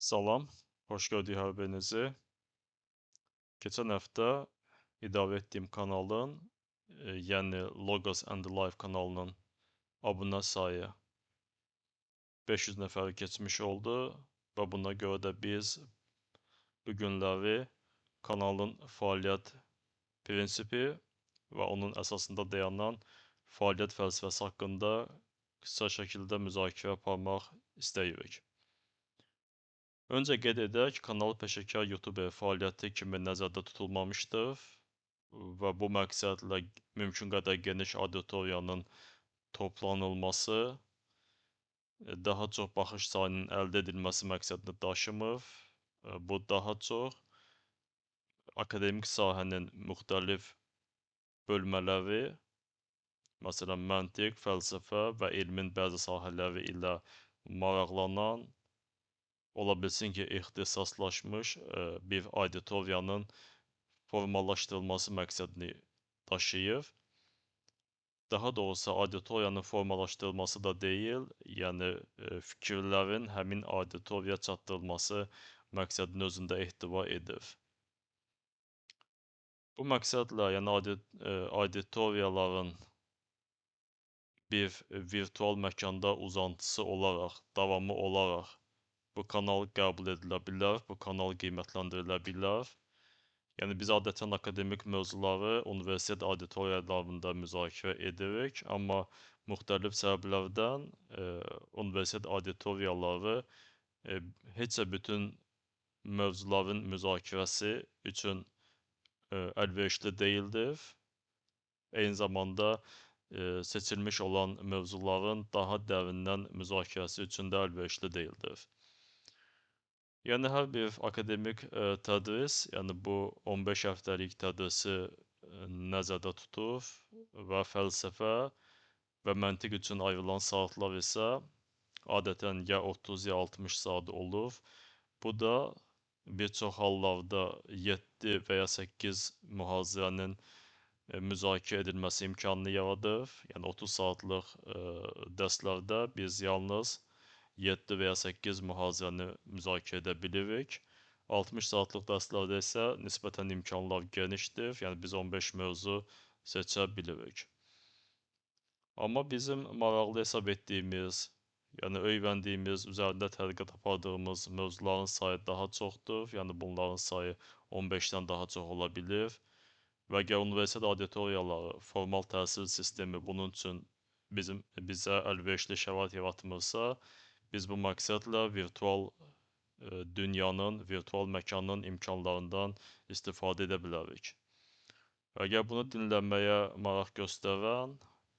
Salam, xoş gördük hər birinizi. Keçən həftə idarə etdiyim kanalın, yəni Logos and Life kanalının abunə sayı 500 nəfəri keçmiş oldu və buna görə də biz bu günləri kanalın fəaliyyət prinsipi və onun əsasında dayanan fəaliyyət fəlsəfəsi haqqında qısa şəkildə müzakirə aparmaq istəyirik. Öncə qeyd edək, kanal peşəkar YouTuber fəaliyyəti kimi nəzərdə tutulmamışdır və bu məqsədlə mümkün qədər geniş auditoriyanın toplanılması, daha çox baxış sayının əldə edilməsi məqsədini daşımır. Bu daha çox akademik sahənin müxtəlif bölmələri, məsələn, məntiq, fəlsəfə və elmin bəzi sahələri ilə maraqlanan, ola bilsin ki, ixtisaslaşmış bir auditoriyanın formalaşdırılması məqsədini daşıyır. Daha doğrusu, auditoriyanın formalaşdırılması da deyil, yəni fikirlərin həmin auditoriyaya çatdırılması məqsədini özündə ehtiva edir. Bu məqsədlə, yəni auditoriyaların bir virtual məkanda uzantısı olaraq, davamı olaraq bu kanal qəbul edilə bilər, bu kanal qiymətləndirilə bilər. Yəni biz adətən akademik mövzuları universitet auditoriyalarında müzakirə edirik, amma müxtəlif səbəblərdən universitet auditoriyaları heç də bütün mövzuların müzakirəsi üçün əlverişli deyildir. Eyni zamanda seçilmiş olan mövzuların daha dərindən müzakirəsi üçün də əlverişli deyildir. Yəni hər bir akademik tədris, yəni bu 15 həftəlik tədrisi nəzərdə tutur və fəlsəfə və məntiq üçün ayrılan saatlar isə adətən ya 30 ya 60 saat olur. Bu da bir çox hallarda 7 və ya 8 mühazirənin müzakirə edilməsi imkanını yaradır. Yəni 30 saatlıq dərslərdə biz yalnız 7 və ya 8 mühazirəni müzakirə edə bilirik. 60 saatlıq dərslərdə isə nisbətən imkanlar genişdir. Yəni biz 15 mövzu seçə bilirik. Amma bizim maraqlı hesab etdiyimiz, yəni öyrəndiyimiz, üzərində tədqiqat apardığımız mövzuların sayı daha çoxdur. Yəni bunların sayı 15-dən daha çox ola bilir. Və əgər universitet auditoriyaları, formal təhsil sistemi bunun üçün bizə əlverişli şərait yaratmırsa, biz bu məqsədlə virtual dünyanın, virtual məkanın imkanlarından istifadə edə bilərik. Əgər bunu dinləməyə maraq göstərən,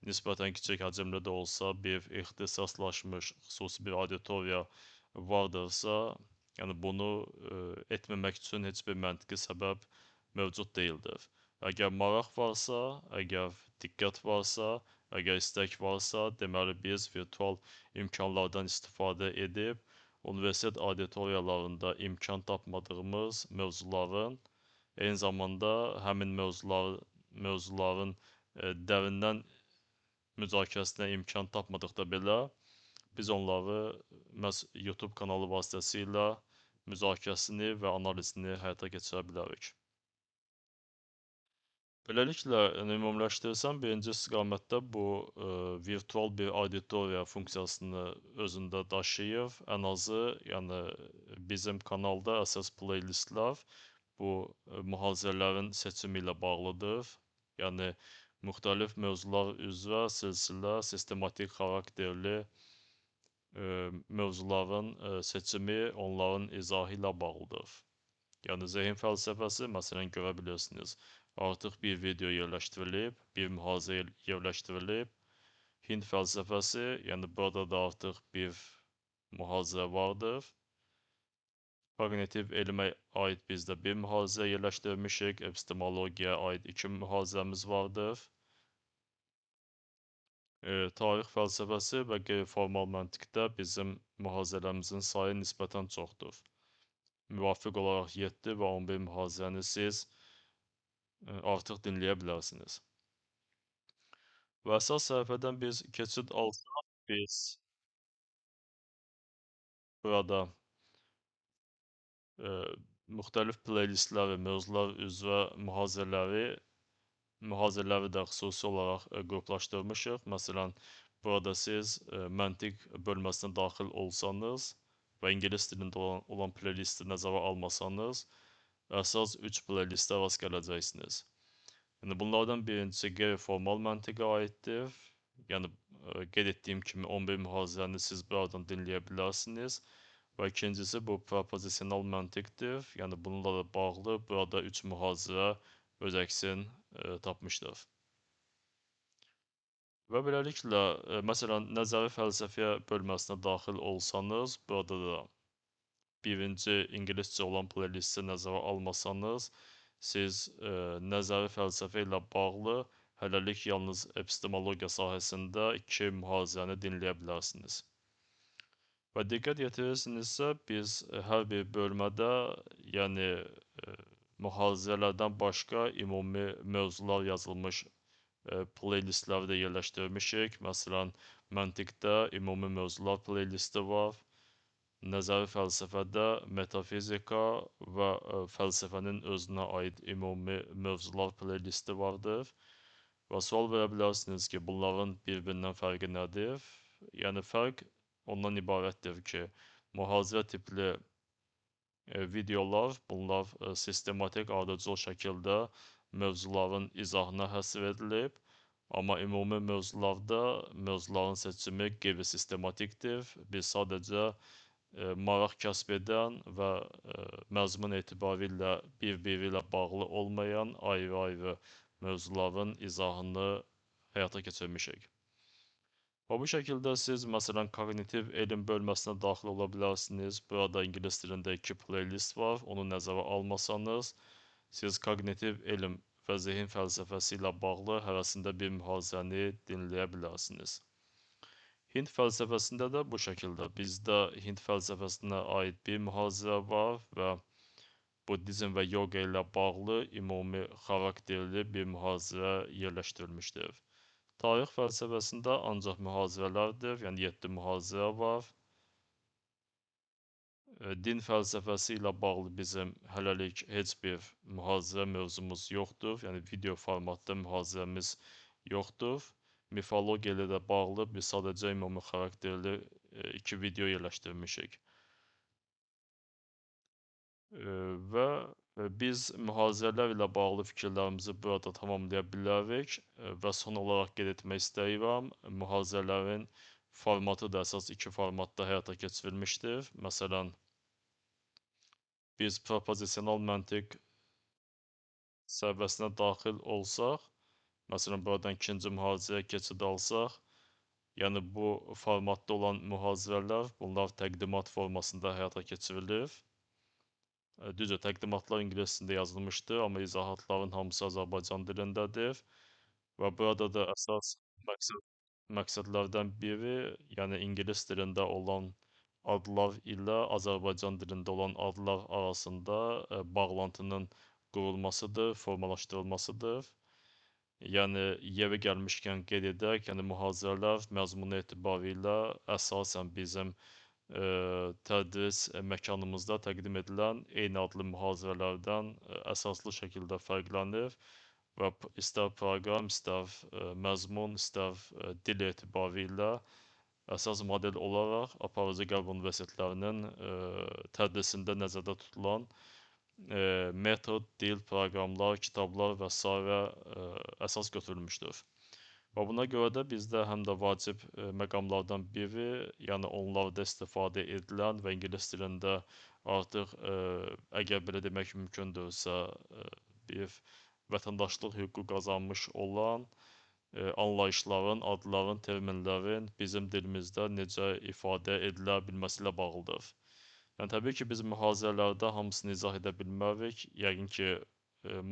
nisbətən kiçik həcmli də olsa bir ixtisaslaşmış xüsusi bir auditoriya vardırsa, yəni bunu etməmək üçün heç bir məntiqi səbəb mövcud deyildir. Əgər maraq varsa, əgər diqqət varsa, əgər istək varsa, deməli biz virtual imkanlardan istifadə edib universitet auditoriyalarında imkan tapmadığımız mövzuların, eyni zamanda həmin mövzuların dərindən müzakirəsinə imkan tapmadıqda belə biz onları məhz YouTube kanalı vasitəsilə müzakirəsini və analizini həyata keçirə bilərik. Beləliklə, ümumiləşdirsəm, birinci istiqamətdə bu virtual bir auditoriya funksiyasını özündə daşıyır. Ən azı, yəni bizim kanalda əsas playlistlər bu mühazirələrin seçimi ilə bağlıdır. Yəni müxtəlif mövzular üzrə silsilə, sistematik xarakterli mövzuların seçimi onların izahı ilə bağlıdır. Yəni zehin fəlsəfəsi, məsələn, görə bilirsiniz, artıq bir video yerləşdirilib, bir mühazirə yerləşdirilib. Hind fəlsəfəsi, yəni burada da artıq bir mühazirə vardır. Kognitiv elmə aid bizdə bir mühazirə yerləşdirmişik, epistemologiyaya aid 2 mühazirəmiz vardır. Tarix fəlsəfəsi və qeyri-formal məntiqdə bizim mühazirələrimizin sayı nisbətən çoxdur. Müvafiq olaraq 7 və 11 mühazirəni siz artıq dinləyə bilərsiniz. Və əsas səhifədən biz keçid alsaq, biz burada Müxtəlif playlistlər və mövzular üzrə mühazirələri də xüsusi olaraq qruplaşdırmışıq. Məsələn, burada siz məntiq bölməsinə daxil olsanız və ingilis dilində olan playlisti nəzərə almasanız, əsas 3 playlistə rast gələcəksiniz. Yəni, bunlardan birincisi qeyri-formal məntiqə aiddir. Yəni, qeyd etdiyim kimi 11 mühazirəni siz buradan dinləyə bilərsiniz. Və ikincisi bu propozisional məntiqdir. Yəni, bununla da bağlı burada 3 mühazirə öz əksini tapmışdır. Və beləliklə, məsələn, nəzəri fəlsəfəyə bölməsinə daxil olsanız, burada da birinci ingiliscə olan playlisti nəzərə almasanız, siz nəzəri fəlsəfə ilə bağlı hələlik yalnız epistemologiya sahəsində 2 mühazirəni dinləyə bilərsiniz. Və diqqət yetirirsinizsə, biz hər bir bölmədə, yəni mühazirələrdən başqa ümumi mövzular yazılmış playlistləri də yerləşdirmişik. Məsələn, məntiqdə ümumi mövzular playlisti var, nəzəri fəlsəfədə metafizika və fəlsəfənin özünə aid ümumi mövzular playlisti vardır. Və sual verə bilərsiniz ki, bunların bir-birindən fərqi nədir? Yəni, fərq ondan ibarətdir ki, mühazirə tipli videolar, bunlar sistematik, ardıcıl şəkildə mövzuların izahına həsr edilib, amma ümumi mövzularda mövzuların seçimi qeyri-sistematikdir. Biz sadəcə maraq kəsb edən və məzmun etibarilə bir-biri ilə bağlı olmayan ayrı-ayrı mövzuların izahını həyata keçirmişik. Və bu şəkildə siz, məsələn, koqnitiv elm bölməsinə daxil ola bilərsiniz. Burada ingilis dilində 2 playlist var. Onu nəzərə almasanız, siz koqnitiv elm və zehin fəlsəfəsi ilə bağlı hərəsində bir mühazirəni dinləyə bilərsiniz. Hind fəlsəfəsində də bu şəkildə. Bizdə Hind fəlsəfəsinə aid bir mühazirə var və buddizm və yoga ilə bağlı ümumi xarakterli bir mühazirə yerləşdirilmişdir. Tarix fəlsəfəsində ancaq mühazirələrdir, yəni 7 mühazirə var. Din fəlsəfəsi ilə bağlı bizim hələlik heç bir mühazirə mövzumuz yoxdur, yəni video formatda mühazirəmiz yoxdur. Mifologiya ilə də bağlı biz sadəcə ümumi xarakterli 2 video yerləşdirmişik. Və biz mühazirələr ilə bağlı fikirlərimizi burada tamamlaya bilərik və son olaraq qeyd etmək istəyirəm, mühazirələrin formatı da əsas 2 formatda həyata keçirilmişdir. Məsələn, biz propozisional məntiq səhifəsinə daxil olsaq, məsələn, buradan ikinci mühazirəyə keçid alsaq, yəni bu formatda olan mühazirələr, bunlar təqdimat formasında həyata keçirilir. Düzdür, təqdimatlar ingilis dilində yazılmışdır, amma izahatların hamısı Azərbaycan dilindədir. Və burada da əsas məqsədlərdən biri, yəni ingilis dilində olan adlar ilə Azərbaycan dilində olan adlar arasında bağlantının qurulmasıdır, formalaşdırılmasıdır. Yəni, yeri gəlmişkən qeyd edək, yəni mühazirələr məzmunu etibarilə əsasən bizim tədris məkanımızda təqdim edilən eyni adlı mühazirələrdən əsaslı şəkildə fərqlənir və istər proqram, istər məzmun, istər dil etibarilə əsas model olaraq aparıcı qərb universitetlərinin tədrisində nəzərdə tutulan metod, dil, proqramlar, kitablar və sairə əsas götürülmüşdür. Və buna görə də bizdə həm də vacib məqamlardan biri, yəni onlarda istifadə edilən və ingilis dilində artıq, əgər belə demək mümkündürsə, bir vətəndaşlıq hüququ qazanmış olan anlayışların, adların, terminlərin bizim dilimizdə necə ifadə edilə bilməsi ilə bağlıdır. Yəni, təbii ki, biz mühazirələrdə hamısını izah edə bilmərik. Yəqin ki,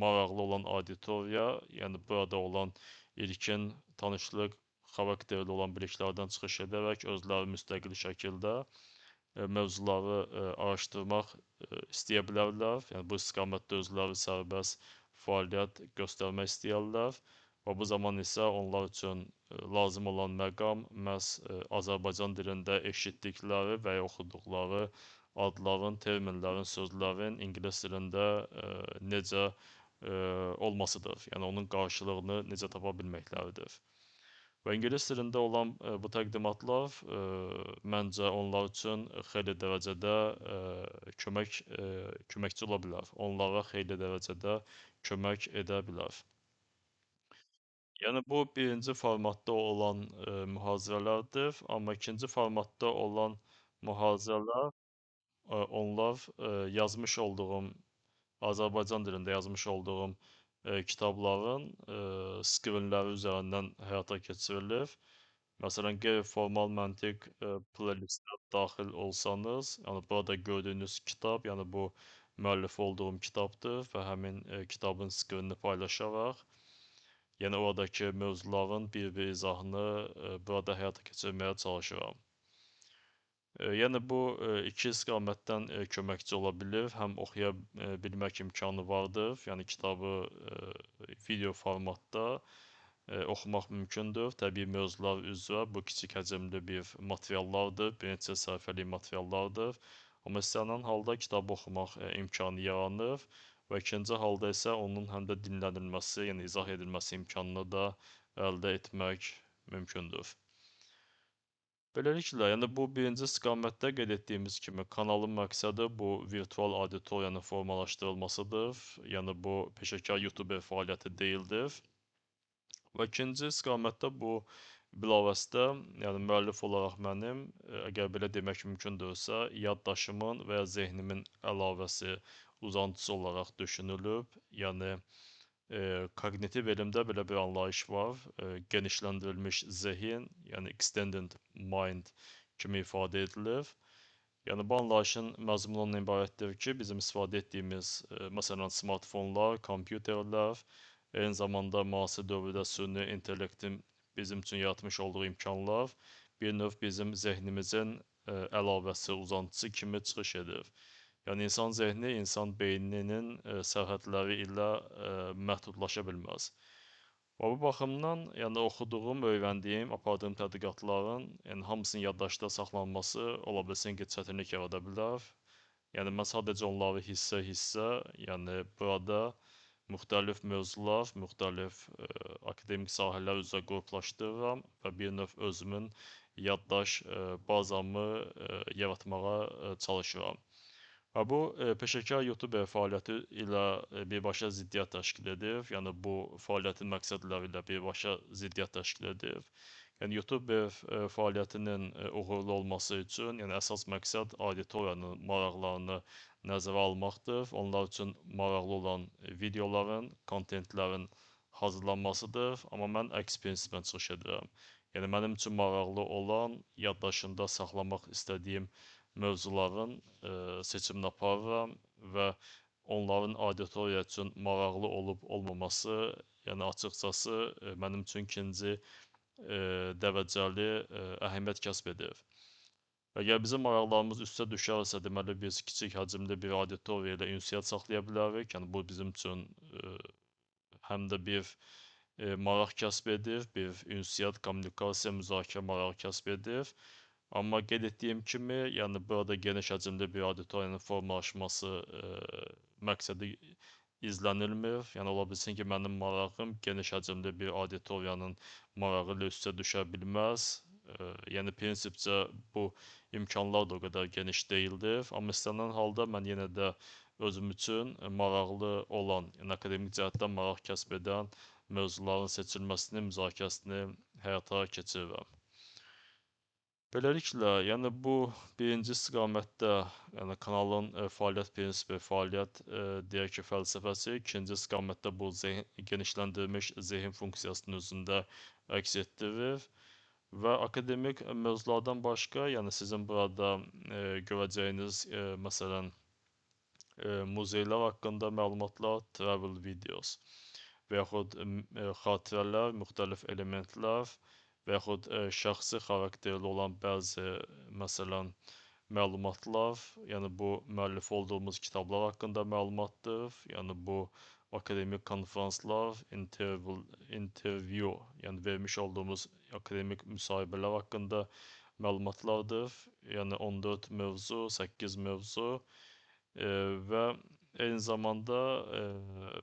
maraqlı olan auditoriya, yəni burada olan ilkin tanışlıq xarakterli olan biliklərdən çıxış edərək özləri müstəqil şəkildə mövzuları araşdırmaq istəyə bilərlər. Yəni, bu istiqamətdə özləri sərbəst fəaliyyət göstərmək istəyərlər və bu zaman isə onlar üçün lazım olan məqam məhz Azərbaycan dilində eşitdikləri və ya oxuduqları adların, terminlərin, sözlərin ingilis dilində necə olmasıdır. Yəni onun qarşılığını necə tapa bilməkləridir. Və ingilis dilində olan bu təqdimatlar məncə onlar üçün xeyli dərəcədə köməkçi ola bilər. Onlara xeyli dərəcədə kömək edə bilər. Yəni bu birinci formatda olan mühazirələrdir, amma ikinci formatda olan mühazirələr onlar yazmış olduğum, Azərbaycan dilində yazmış olduğum kitabların skrinləri üzərindən həyata keçirilir. Məsələn, qeyri-formal məntiq playlistə daxil olsanız, yəni burada gördüyünüz kitab, yəni bu müəllifi olduğum kitabdır və həmin kitabın skrinini paylaşaraq, yəni oradakı mövzuların bir-bir izahını burada həyata keçirməyə çalışıram. Yəni bu iki istiqamətdən köməkçi ola bilir. Həm oxuya bilmək imkanı vardır, yəni kitabı video formatda oxumaq mümkündür. Təbii mövzular üzrə bu kiçik həcmli bir materiallardır, bir neçə səhifəlik materiallardır. Amma istənilən halda kitabı oxumaq imkanı yaranır və ikinci halda isə onun həm də dinlənilməsi, yəni izah edilməsi imkanını da əldə etmək mümkündür. Beləliklə, yəni bu birinci istiqamətdə qeyd etdiyimiz kimi kanalın məqsədi bu virtual auditoriyanın formalaşdırılmasıdır. Yəni bu peşəkar YouTuber fəaliyyəti deyildir. Və ikinci istiqamətdə bu bilavasitə, yəni müəllif olaraq mənim, əgər belə demək mümkündürsə, yaddaşımın və ya zehnimin əlavəsi, uzantısı olaraq düşünülüb. Yəni koqnitiv elmdə belə bir anlayış var. Genişləndirilmiş zehin, yəni extended mind kimi ifadə edilir. Yəni bu anlayışın məzmunu ondan ibarətdir ki, bizim istifadə etdiyimiz, məsələn, smartfonlar, kompüterlər, eyni zamanda müasir dövrdə süni intellektin bizim üçün yaratmış olduğu imkanlar bir növ bizim zehnimizin əlavəsi, uzantısı kimi çıxış edir. Yəni insan zehni insan beyninin sərhədləri ilə məhdudlaşa bilməz. Və bu baxımdan, yəni oxuduğum, öyrəndiyim, apardığım tədqiqatların, yəni hamısının yaddaşda saxlanması ola bilsin ki, çətinlik yarada bilər. Yəni mən sadəcə onları hissə-hissə, yəni burada müxtəlif mövzular, müxtəlif akademik sahələr üzrə qruplaşdırıram və bir növ özümün yaddaş bazamı yaratmağa çalışıram. Və bu peşəkar YouTuber fəaliyyəti ilə birbaşa ziddiyyət təşkil edir. Yəni bu fəaliyyətin məqsədləri ilə birbaşa ziddiyyət təşkil edir. Yəni YouTuber fəaliyyətinin uğurlu olması üçün, yəni əsas məqsəd auditoriyanın maraqlarını nəzərə almaqdır. Onlar üçün maraqlı olan videoların, kontentlərin hazırlanmasıdır. Amma mən əks prinsiplə çıxış edirəm. Yəni mənim üçün maraqlı olan, yaddaşımda saxlamaq istədiyim mövzuların seçimini aparıram və onların auditoriya üçün maraqlı olub olmaması, yəni açıqcası mənim üçün ikinci dərəcəli əhəmiyyət kəsb edir. Əgər bizim maraqlarımız üstə düşərsə, deməli biz kiçik həcmli bir auditoriya ilə ünsiyyət saxlaya bilərik. Yəni bu bizim üçün həm də bir maraq kəsb edir, bir ünsiyyət, kommunikasiya, müzakirə marağı kəsb edir. Amma qeyd etdiyim kimi, yəni burada geniş həcmli bir auditoriyanın formalaşması məqsədi izlənilmir. Yəni ola bilsin ki, mənim marağım geniş həcmli bir auditoriyanın marağı ilə üstə düşə bilməz. Yəni prinsipcə bu imkanlar da o qədər geniş deyildir. Amma istənilən halda mən yenə də özüm üçün maraqlı olan, yəni akademik cəhətdən maraq kəsb edən mövzuların seçilməsini, müzakirəsini həyata keçirirəm. Beləliklə, yəni bu birinci istiqamətdə, yəni kanalın fəaliyyət prinsipi, fəaliyyət deyək ki, fəlsəfəsi, ikinci istiqamətdə bu genişləndirilmiş zehin funksiyasının özündə əks etdirir və akademik mövzulardan başqa, yəni sizin burada görəcəyiniz, məsələn, muzeylər haqqında məlumatlar, travel videos və yaxud xatirələr, müxtəlif elementlər və yaxud şəxsi xarakterli olan bəzi, məsələn, məlumatlar, yəni bu müəllif olduğumuz kitablar haqqında məlumatdır, yəni bu akademik konfranslar, intervyu, yəni vermiş olduğumuz akademik müsahibələr haqqında məlumatlardır. Yəni 14 mövzu, 8 mövzu və eyni zamanda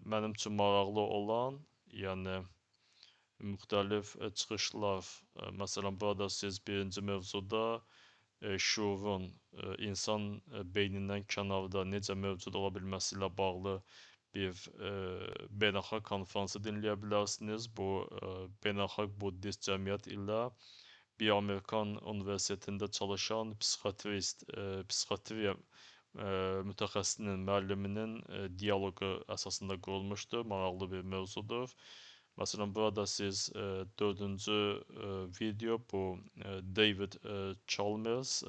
mənim üçün maraqlı olan, yəni müxtəlif çıxışlar. Məsələn, burada siz birinci mövzuda şuurun insan beynindən kənarda necə mövcud ola bilməsi ilə bağlı bir beynəlxalq konfransı dinləyə bilərsiniz. Bu beynəlxalq buddist cəmiyyət ilə bir Amerikan universitetində çalışan psixiatrist, psixiatriya mütəxəssisinin, müəlliminin dialoqu əsasında qurulmuşdur. Maraqlı bir mövzudur. Məsələn, burada siz dördüncü video bu David Chalmers,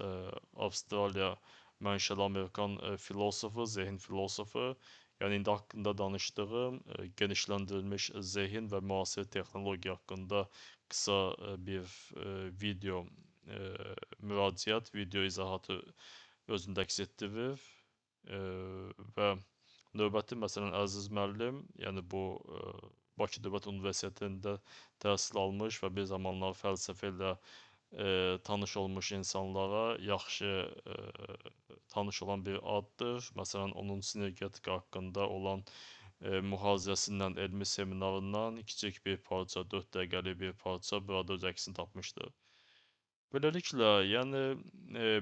Avstraliya mənşəli Amerikan filosofu, zehin filosofu. Yəni indi haqqında danışdığım genişləndirilmiş zehin və müasir texnologiya haqqında qısa bir video müraciət, video izahatı özündə əks etdirir. Və növbəti, məsələn, Əziz müəllim, yəni bu Bakı Dövlət Universitetində təhsil almış və bir zamanlar fəlsəfə ilə tanış olmuş insanlara yaxşı tanış olan bir addır. Məsələn, onun sinergetika haqqında olan mühazirəsindən, elmi seminarından kiçik bir parça, 4 dəqiqəlik bir parça burada öz əksini tapmışdır. Beləliklə, yəni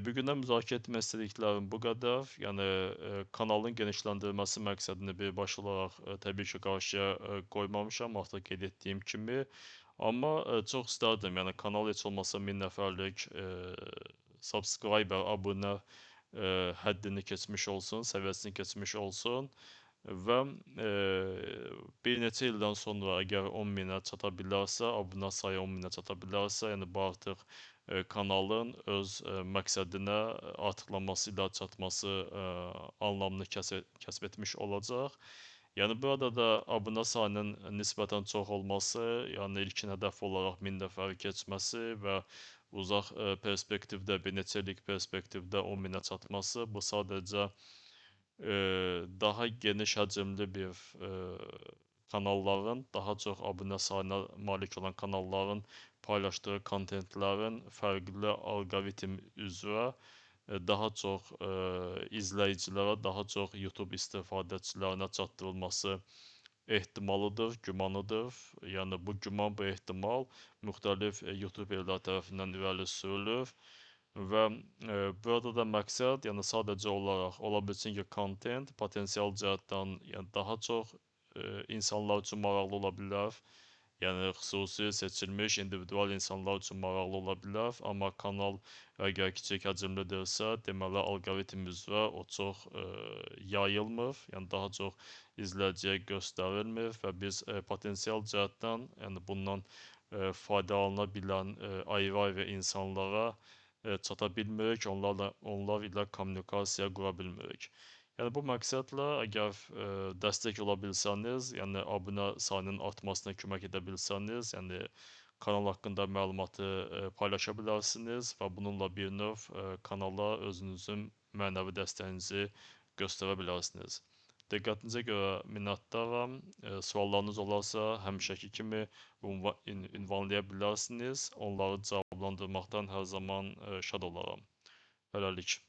bu günə müzakirə etmək istədiklərim bu qədər. Yəni kanalın genişləndirilməsi məqsədini birbaşa olaraq təbii ki, qarşıya qoymamışam, artıq qeyd etdiyim kimi. Amma çox istərdim, yəni kanal heç olmasa 1000 nəfərlik subscriber, abunə həddini keçmiş olsun, səviyyəsini keçmiş olsun və bir neçə ildən sonra əgər 10 minə çata bilərsə, abunə sayı 10 minə çata bilərsə, yəni bu artıq kanalın öz məqsədinə artıqlaması ilə çatması anlamını kəsb etmiş olacaq. Yəni burada da abunə sayının nisbətən çox olması, yəni ilkin hədəf olaraq 1000 nəfəri keçməsi və uzaq perspektivdə, bir neçə illik perspektivdə 10 minə çatması, bu sadəcə daha geniş həcmli bir kanalların, daha çox abunə sayına malik olan kanalların paylaşdığı kontentlərin fərqli alqoritm üzrə daha çox izləyicilərə, daha çox YouTube istifadəçilərinə çatdırılması ehtimalıdır, gümanıdır. Yəni bu güman, bu ehtimal müxtəlif YouTuberlər tərəfindən irəli sürülür və burada da məqsəd, yəni sadəcə olaraq ola bilsin ki, kontent potensial cəhətdən, yəni daha çox insanlar üçün maraqlı ola bilər. Yəni xüsusi seçilmiş individual insanlar üçün maraqlı ola bilər, amma kanal əgər kiçik həcmlidirsə, deməli alqoritm üzrə o çox yayılmır, yəni daha çox izləyiciyə göstərilmir və biz potensial cəhətdən, yəni bundan faydalana bilən ayrı-ayrı insanlara çata bilmirik, onlar ilə kommunikasiya qura bilmirik. Yəni bu məqsədlə əgər dəstək ola bilsəniz, yəni abunə sayının artmasına kömək edə bilsəniz, yəni kanal haqqında məlumatı paylaşa bilərsiniz və bununla bir növ kanala özünüzün mənəvi dəstəyinizi göstərə bilərsiniz. Diqqətinizə görə minnətdaram. Suallarınız olarsa həmişəki kimi ünvanlaya bilərsiniz. Onları cavablandırmaqdan hər zaman şad olaram. Hələlik.